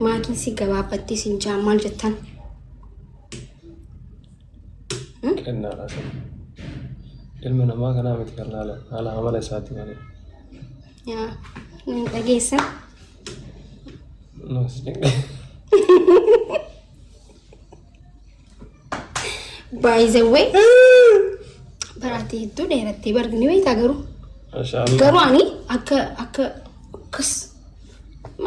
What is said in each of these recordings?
Maakiin si gabaabbattee sin jaan maal jettan? Kennaadha sun. Ilma namaa kanaa miti kan laalan haala amala isaati malee. Yaa hin dhageessan. No, si cinqe. By the way, baraatee hedduu dheerattee barri ni beektaa garuu. Mashaallah. Garuu ani akka akka akkas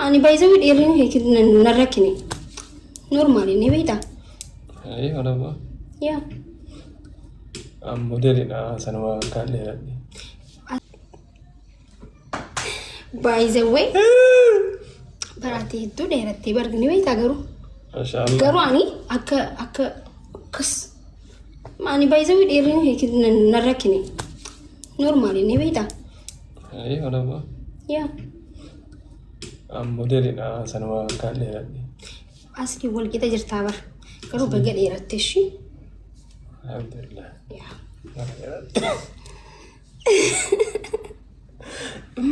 ani by the way dheerinni kee na rakkine. Normaali ni beektaa. Ayii olama. Yaa. Modeelidha sanuma kan dheeradhe. By the way, baraatee hedduu dheerattee barri ni beektaa garuu. Mashaallah. Garuu ani akka akka akkas ani by the way dheerinni kee na rakkine. Normaali ni beektaa. Ayii olama. Yaa. Modeelidha sanuma kan dheeradhe. Asli wal qixa jirtaa bar. Garuu baga dheeratte ishii. Alhamdulillah. Yaa.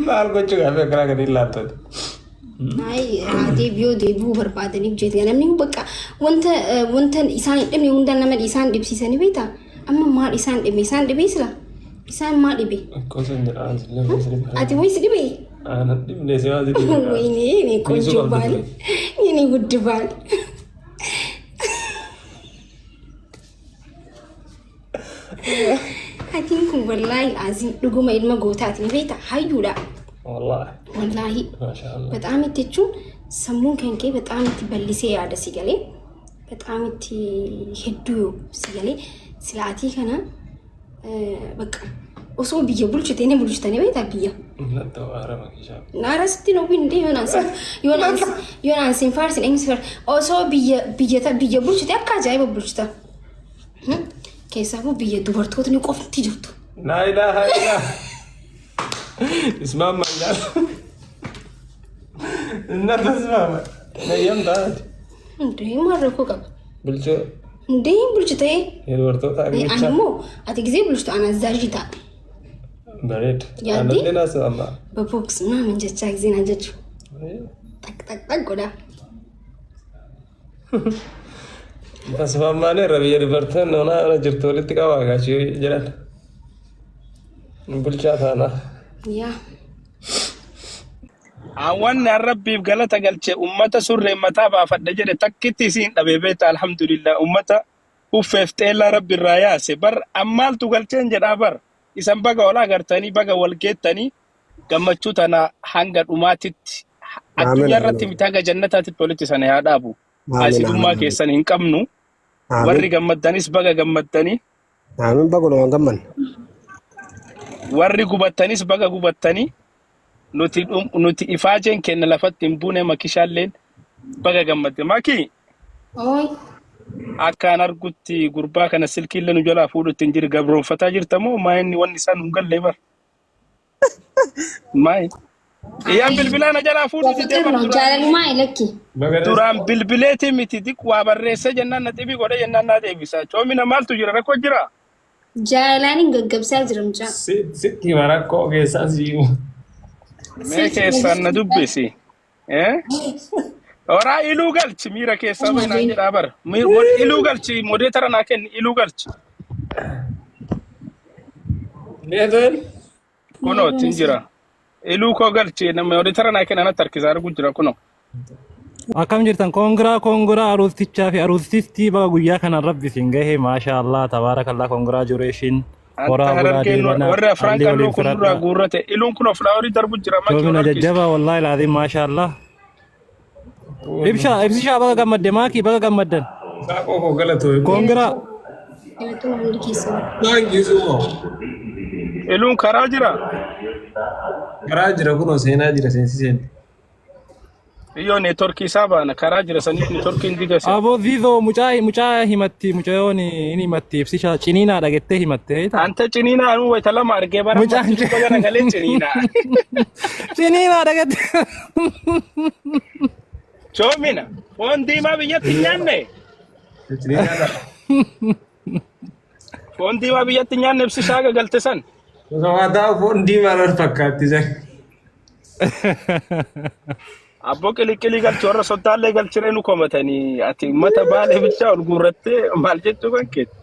Maal gochuu gaaffii akkanaa gadi hin laattoti. Ay, deebi'uu deebi'uu barbaadaniif jeeti. Namni bakka wanta wanta isaan hin dhibne hunda nama isaan dhibsiisanii beektaa? Amma maal isaan dhibe? Isaan dhibee sila? Isaan maal dhibe? Akkoo san jedha aan sillee waan sin dhibne. Ati wayi si dhibee? Aan dhibne si waan si dhibne. ወይኔ እኔ ቆንጆ ባል የኔ ውድ ባል Atiin kun wallaahi aziin dhuguma ilma gootaati ni beekta hayyuudha Wallaahi. wallaahi Maashaallah. በጣም itti jechuun sammuun kan kee በጣም itti bal'isee yaada si galee በጣም itti hedduu si galee silaatii kana bakka osoo biyya bulchite ni bulchitanii beektaa biyya. Natti waara makishaa. Naara sitti nu winde yoon ansin faarsin eenyu si faarsin osoo biyya biyya biyya bulchite akka ajaa'iba bulchita. Keessaafuu biyya dubartootni qofti jirtu. Laa ilaaha illaa. Ismaan maal Natti ismaama. Nayyam taate. Hundee maal rakkoo qaba? Bulchoo Hundee bulchitee dubartoota ani agicha. immoo ati gisee bulchitu ana azaajii ta'a. Bareeda. Yaaddi? Aannan naas amma. በቦክስ ምናምን ጀቻ ጊዜን አጀቹ ጠቅ ጠቅ ጠቅ ጎዳ Tasfaammaan irra biyya dubartoonni onaa jirtu walitti qabaa gaachii jedhan. Bulchaa taana. ያ Wanni an Rabbiif galata galche ummata surreen mataa baafadha jedhe takkitti isiin dhabe beekta alhamdulillah ummata uffeef xeellaa Rabbi irraa yaase bar ammaaltu galcheen jedhaa bar isan baga wal agartanii baga wal geettanii gammachuu tana hanga dhumaatitti Amiin, addunyaa irratti amiin. miti hanga jannataatitti walitti sana haa dhaabu. Amiin, Asidummaa amiin, keessan hin qabnu warri amiin. gammaddanis baga gammaddanii Amiin baguma gamman. warri gubattanis baga gubattanii nuti nuti ifaajeen kenna lafatti hin buune makishaalleen baga gammadde maki ኦይ akkaan argutti gurbaa kana silkiillee nu jalaa fuudhutti hin jiru gabroonfataa jirta moo maa inni wanni isaan hin galle bar maay iyyaan bilbilaa na jalaa fuudhu didee በፍቅር bar ነው duraan ጃለሉማ አይለኪ duraan bilbileeti miti diq waa barreessee jennaan na xibii godhe jennaan naa deebisa coomina maaltu jira rakkoo jira ጃላኒን ገገብሳ ጅረምጫ Sitti hima rakkoo keessaa si himu. Mee keessaan na dubbisi eh Horaa iluu galchi miira keessaa bahi naan jedhaa bara. Iluu galchi modeetara naa kenni iluu galchi. Neetoon Kunoo ittiin jira. Iluu koo galchi modeetara naa kenni anatti harkisaa argu jira kunoo. Akkam jirtan congra congra aruustichaa fi aruustittii baga guyyaa kanaan rabbi isin gahe maasha Allah tabaarakallaa congratulation Anta horaa bulaa harargeen deebanaa warri afraan alli qalloo waliin kun nurraa firadhaa guurrate. Iluun kunoo flowerii darbu jira makii ol joomina harkisi. jajjabaa wallaahi laaziim maasha Allah ibshaa ibsishaa baga gammadde maakii baga gammaddan saaqoo koo galatoo. congra Galatuma hundi keessan. Thank you so much. Iluun karaa jira. Karaa jira kunoo seenaa jira seensiseen. Iyyoo networkii isaa baana karaa jira saniif networkiin digase. Aboo ziizoo mucaa mucaa himatti mucayoon inni himatti ibsishaa ciniinaa dhagettee himatte heeta Anta ciniinaa anuu wayita lama argee bara mucaan ammatti duuba garagalee ciniinaa. ciniinaa dhagette Coomina foon diimaa biyyatti hin nyaanne. Foon diimaa biyyatti hin nyaanne ibsishaa gagalte san. Osoo taa'u foon diimaa irra fakkaatti san. Abboo qiliqqilii galchi warra soddaallee galchiree nu komatanii ati uummata baalee bichaa ol guurrattee maal jechuu kan keeti.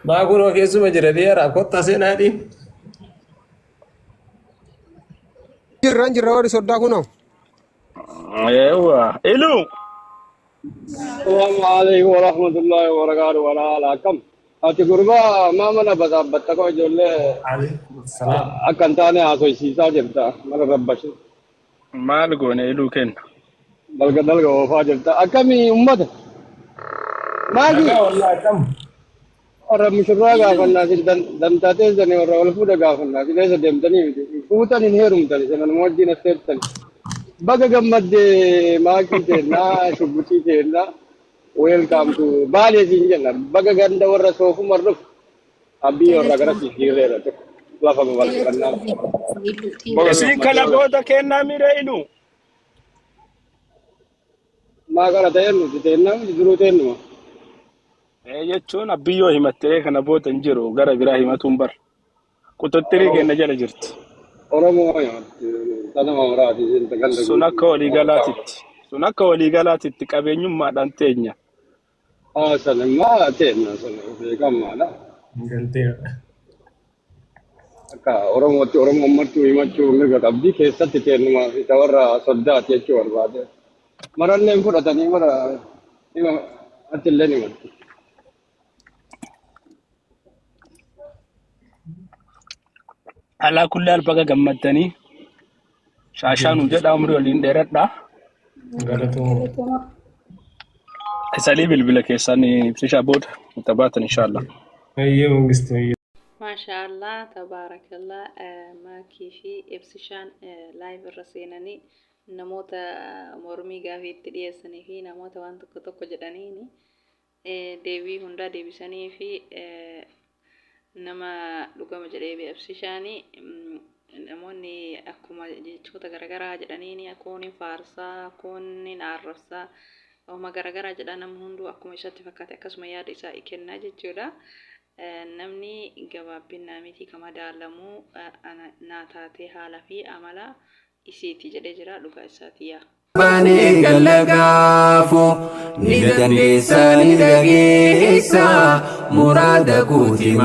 Maa kunoo keessuma jira dhiyeera kottaa seenaa dhiin. Jirran jirra warri soddaa kunoo. Eewwa. Iluu. Assalamu alaikum warahmatullahi wabarakatuh. Wala ala akkam. Ati gurbaa maa mana basaabbatta koo ijoollee Alaikum salaam. akka hin taane haasofsiisaa jirta. Mana rabbashe. Maal goone iluu kenna. Dalga dalga oofaa jirta. Akkamii ummata? Maali? Nagaa wallahi akkam. Warra mushurraa gaafannaa isin dantaa teessanii warra wal fuudha gaafannaa isin eessa deemtanii miti. Fuutan hin heerumtan isin anuma wajjin as teessan. Baga gammaddee maakii teennaa shubbitii teennaa. Welcome to Baalee siin jenna. Baga ganda warra soofumar dhufu. Abbii warra gara jijjiirreera tokko lafa babal'ifannaa. Baga Isin kana gammaddee. booda kennaa miira iluu. Maa kana ta'een nuti teennaa miti duruu teennuma. Ee jechuun abbiyyoo himattee kana booda hin jiru gara biraa himatuun bar. Quxuxxirii kenna jala jirti. Oromoo tanuma muraati isin ganda Sun akka guutuu. waliigalaatitti. Sun akka waliigalaatitti qabeenyummaadhaan teenya. Haa sana immoo teenna sana beekamaadha. Galteera. Akka Oromootti Oromoon martuu himachuu mirga qabdi keessatti teennumaa fi ta warra soddaati jechuu barbaade. Maralleen fudhatanii mara achillee ni himatti. Alaa kulli albaga gammaddanii shaashaa nu jedhaa umrii waliin dheeradhaa. Galatooma. Isalii bilbila keessan ibsishaa booda itti baatan inshaallah. Ayyee mangistu ayyee. Maashaallah tabaarakallah maakii fi ibsishaan live irra seenanii namoota mormii gaafii itti dhiyeessanii fi namoota waan tokko tokko jedhaniini deebii hundaa deebisanii fi nama dhugama jedhee ibsishaanii namoonni akkuma jechoota garaagaraa jedhaniini kuun hin faarsaa kuun hin arrabsaa Wahuma garagaraa jedha namni hunduu akkuma isatti fakkaate akkasuma yaada isaa kennaa jechuudha. Namni gabaabbinaa miti ka madaalamu naa taatee haala fi amala isiiti jedhee jira dhugaa isaati yaa. Baanee galla gaafo ni dandeessa ni dhageessa muraada kooti.